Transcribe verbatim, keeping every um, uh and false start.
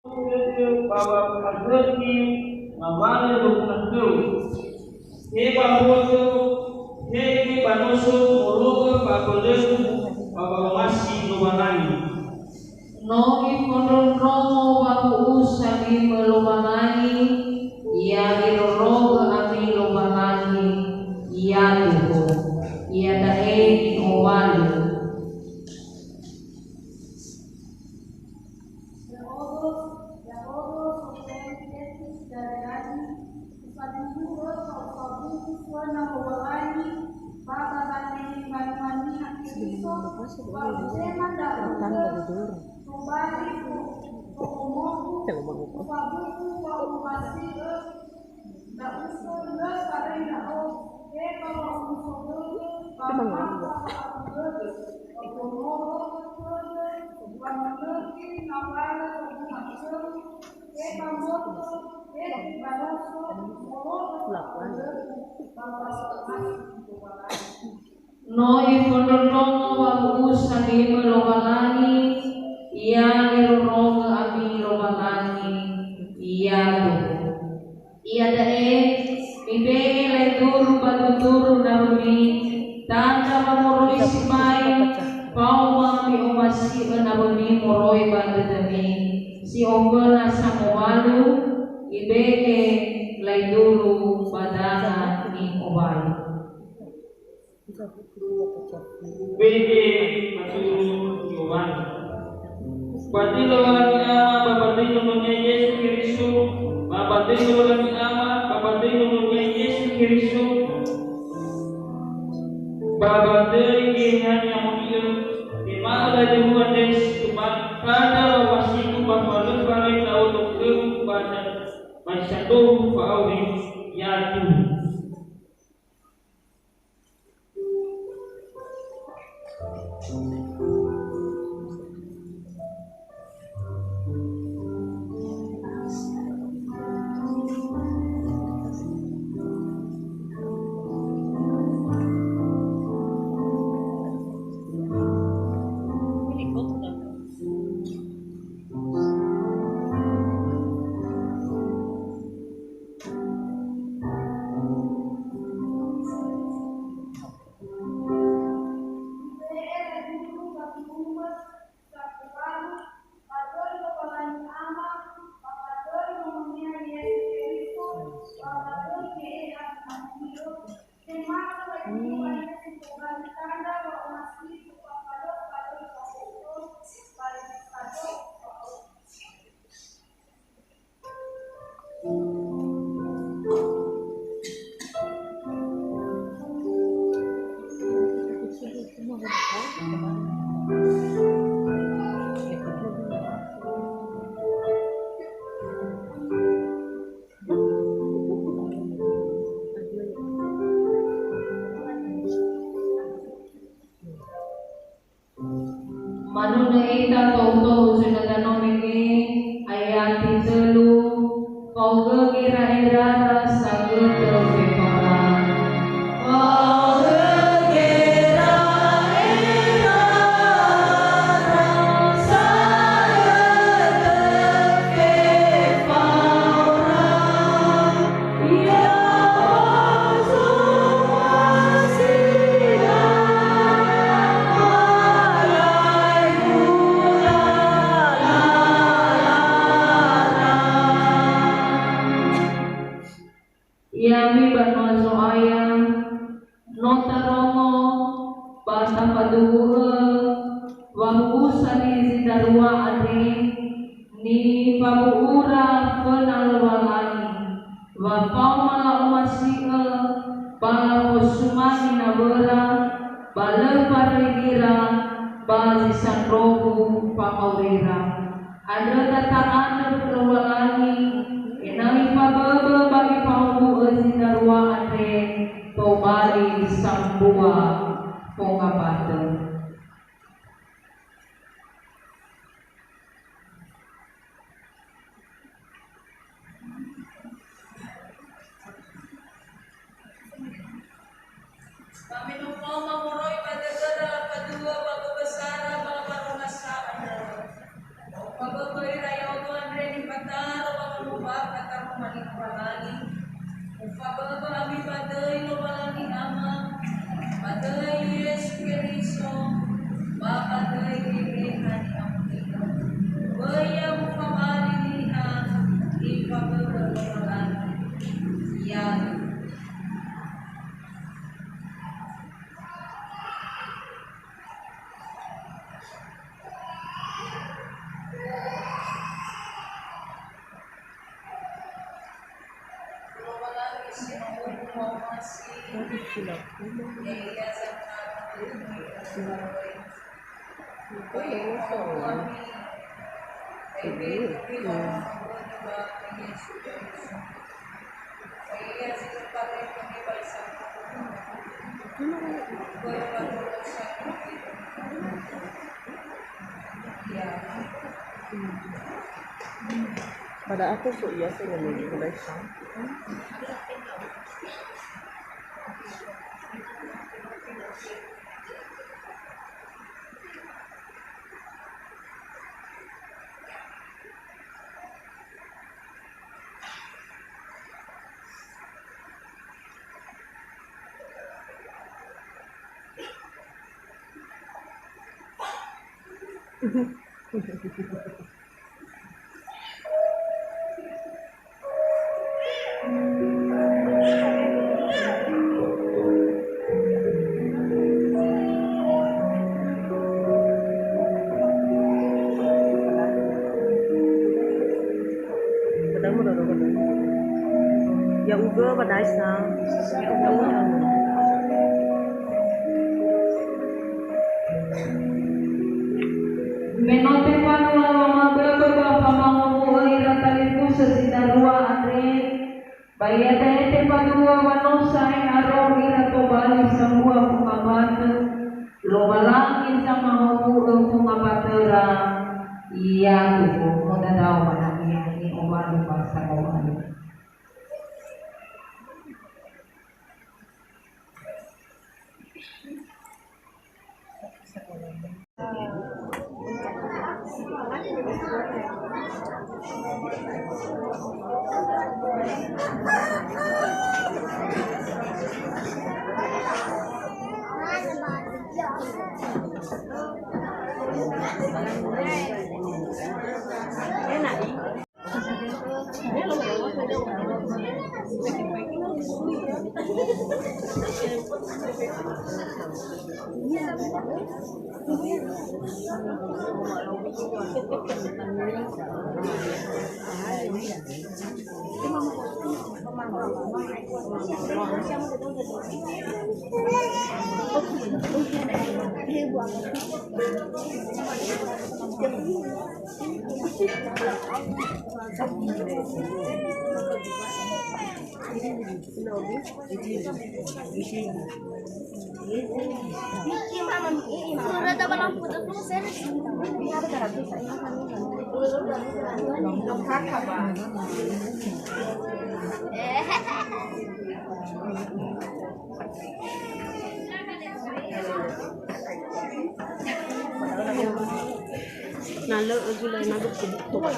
Ba wa'akhöu'ö ngawalö lofu khöu. He ba mboto, he ba noso, molo'ö ba abölögu ba wa'omasi Lowalangi. No ifondrondrongo wa'u'usa limö Lowalangi, ya irorogö ami Lowalangi, ya tuhu. Iada'e ni'owalö. Ya'odo, ya'odo, sokhömi Yesu Garerangi, ufaduhu'ö ba ufabu'u föna Lowalangi, ba ba banua Niha Keriso, ba utema ndra'ugö, tobali fo-, fo'omogu, ufabu'u wa'omasi'ö, Ndra'ugö lö faröi ndra'o, he ba wa'omuso dödö, ba ma ba wa'abu dödö, ba wonoro tödö, ba manögi ngawalö fabu'a khöu, he ba mboto, he ba noso, molo'ö ba abölögu, ba wa'omasi Lowalangi. No ifondrondrongo wa'u'usa limö Lowalangi, ya irorogö ami Lowalangi, ya tuhu. Iada'e, mibe'e laeduru ba duduru nawömi, tandra wa moroi sibai, faoma mi'omasi'ö nawömi moroi ba dödömi, si oföna sangowalu, ibe'e laeduru ba danga ni'owalö. Be'e faduhu Yohane. Ba döi Lowalangi Ama, ba ba döi Nono-Nia Yesu Keriso, ba ba döi Lowalangi Ama, ba ba döi Nono-Nia Yesu Keriso, ba ba döi Geheha Ni'amoni'ö, tema'ö laeduru andre si tobali tandra wa'omasigu ba fa lö faröi ndra'odo khöu ba, ba zi sandrohu fa'auri, ya tuhu. Manunö ita to'u-to'u zui na danö mege, ayati tölu, fa'ogö gera'erara sagötö fefaora. Fa'ogö gera'erara sagötö fefaora. Ya'ami banua Zo'aya, no tarongo ba tafaduhu'ö wa'u'usa li zi darua andre, nifabu'ura föna Lowalangi, wa faoma la'omasi'ö ba lafosumangi nawöra, ba lö faröi ira ba zi sandrohu fa'aurira. Andrö tata'andrö khö Lowalangi, ena'ö ifaböbö ba ifahowu'ö zi darua andre tobali sambua fongabatö. Ba me no faoma moroi ba dödöra lafadua ba böbösara ba baromasa andrö. Ba böbö ira ya'odo andre Mani Tuhan, mufaböbö ami ba döi Lowalangi Ama, ba döi Yesu Keriso, ba ba döi Geheha Ni'amoni'ö. Böi ya mufabali niha, nifaböbö Lowalangi. Ya. Ba da'a tou so ia sengani mulai sa. Ya'ugö ba daisa. Me no tefalua wamaböbö ba famangowu'ö ira talifusö si darua andre, ba iada'e tefalua wa no sa'ae aro ira tobali sambua fungawatö, Lowalangi zamahowu'ö fungawatö ra, ia tuhu modadao ba nahia ni'owalu ba sangowalu. Na lö ögülö na gö kubuk to ba.